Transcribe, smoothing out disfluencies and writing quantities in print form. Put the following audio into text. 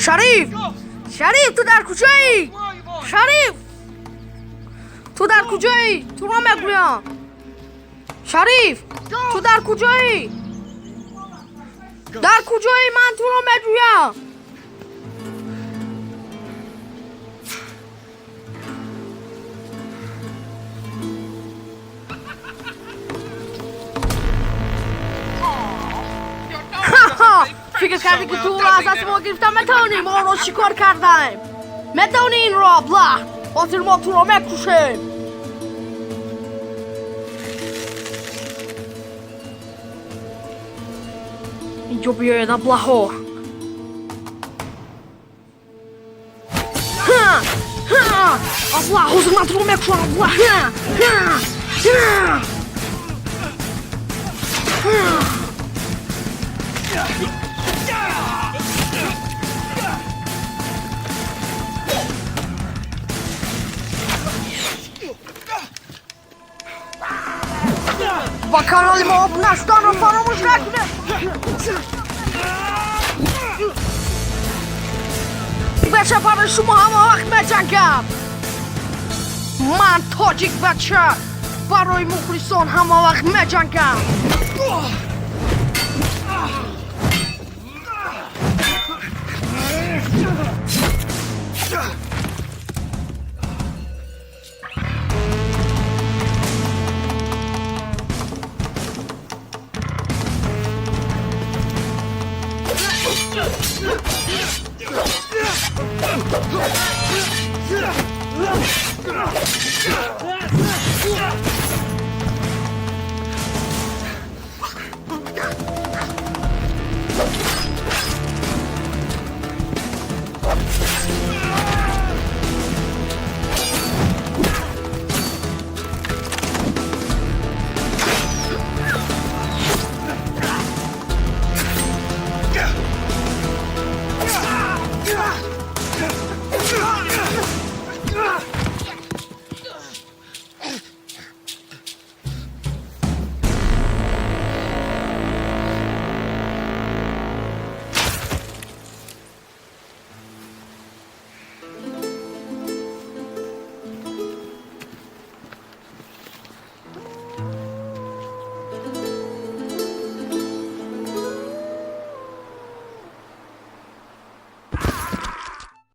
Шариф, Шариф, ту дар куҷоӣ? Шариф, ту дар куҷоӣ? Туро мегӯям. Шариф, ту дар куҷоӣ? Дар куҷоӣ? Ман туро мегӯям. Фикр кардӣ, ки ту ӯро аз дасти мо гирифта метавонӣ? Мо ӯро шикор кардаем. Медонӣ инро, аблаҳ? Ҳозир мо туро мекушем. Инҷо биёед, аблаҳо. Аблаҳ, ҳозир ман туро мекушам, аблаҳ. Ба канали мо обуна шуданро фаромӯш накунед. Бача, барои шумо ҳама вақт меҷангам. Ман тоҷик бача, барои мухлисон ҳама вақт меҷангам.